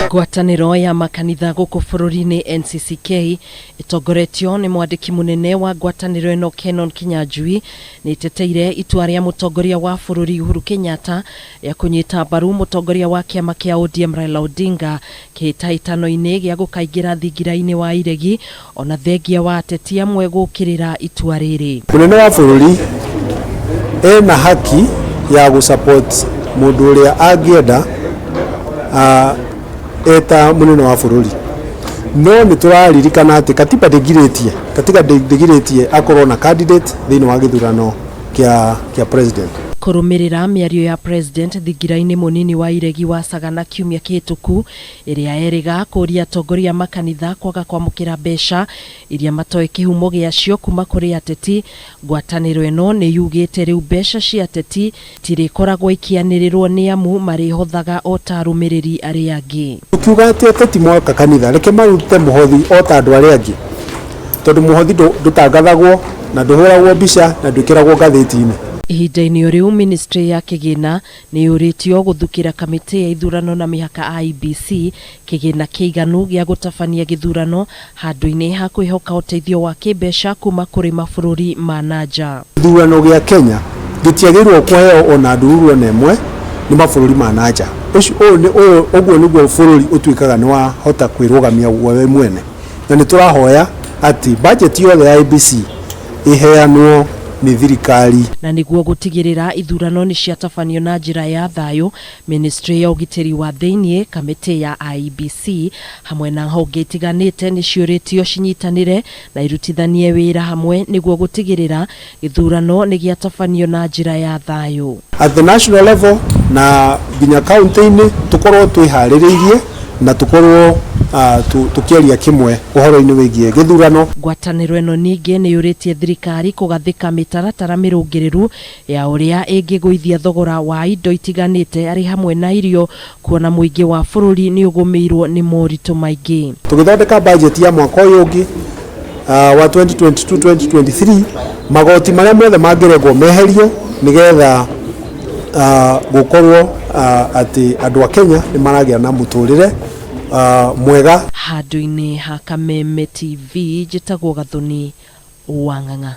Ngwatanĩro ya makanitha gũkũ bũrũri-inĩ NCCK ĩtongoretio nĩ mwandĩki mũnene wa ngwatanĩro ĩno Kenon Kinyanjui nĩ ĩteteire itua rĩa mũtongoria wa bũrũri Uhuru Kenyatta rĩa kũnyita mbaru mũtongoria wa kĩama kĩa ODM Raila Odinga kĩhĩtahĩtano-inĩ gĩa gũkaingĩra thingira-inĩ wa iregi ona thengia wa ateti amwe gũkĩrĩra itua rĩrĩ. Mũnene wa bũrũri ena haki ya gũ support mũndũ ũrĩa angĩenda eta mũnene wa bũrũri, no nĩ tũraririkana atĩ katiba ndĩgirĩtie, katiba ndĩgirĩtie akorwo na candidate thĩinĩ wa gĩthurano kĩa president. Kũrũmĩrĩra mĩario ya president thingira-inĩ mũnini wa iregi wa Sagana kiumia kĩhĩtũku ĩrĩa erĩga kũria atongoria makanitha kwaga kwamũkĩra mbeca iria matoĩ kĩhumo gĩacio kuma kũrĩ ateti, ngwatanĩro ĩno nĩ yugĩte rĩu mbeca cia ateti tirĩkoragwo ikĩanĩrĩrwo nĩ amu marĩhothaga o ta arũmĩrĩri arĩa angĩ. Tukiuga atĩ ateti moka kanitha, reke marute mũhothi o ta andũ arĩa angĩ, tondũ mũhothi ndũtangathagwo na ndũhũragwo mbica na ndwĩkĩragwo ngathĩti-inĩ. Ihinda-inĩ o rĩu, ministry ya kĩgĩna nĩ yũrĩtio gũthukĩra kamĩtĩ ya ithurano na mĩhaka IEBC kĩgĩna kĩiganu gĩa gũtabania gĩthurano handũ-inĩ ha kwĩhoka ũteithio wa kĩmbeca kuma kũrĩ mabũrũri ma na nja. Gĩthurano gĩa Kenya gĩtiagĩrĩirwo kũheo ona ndururu ona ĩmwe nĩ mabũrũri ma na nja. Ũguo nĩguo bũrũri ũtuĩkaga nĩ wahota kwĩrũgamia we mwene, na nĩ tũrahoya atĩ budget yothe ya IEBC ĩheanwo nĩ thirikari. Na nĩguo gũtigĩrĩra ithurano nĩ ciatabanio na njĩra ya thayũ, ministry ya ũgitĩri wa thĩinĩ, kamĩtĩ ya IEBC hamwe na honge itiganĩte nĩ ciũrĩtio cinyitanĩre na irutithanie wĩra hamwe nĩguo gũtigĩrĩra gĩthurano nĩ gĩatabanio na njĩra ya thayũ. At the national level na nginya kaunti-inĩ tũkorwo twĩharĩrĩirie na tũkorwo tũkĩaria kĩmwe ũhoro-inĩ wĩgiĩ gĩthurano. Ngwatanĩro ĩno ningĩ nĩ yũrĩtie thirikari kũgathĩka mĩtaratara mĩrũngĩrĩru ya ũrĩa ĩngĩgũithia thogora wa indo itiganĩte arĩ hamwe na irio, kuona mũingĩ wa bũrũri nĩ ũgũmĩirwo nĩ moritũ maingĩ. Tũgĩthondeka budget ya mwaka ũyũ ũngĩ wa 2022-2023, magoti marĩa mothe mangĩrengwo meherio nĩgetha gũkorwo atĩ andũ a Kenya nĩ maragĩa na mũtũrĩre mwega. Handũ-inĩ ha Kameme TV, njĩtagwo Gathoni wa Ng'ang'a.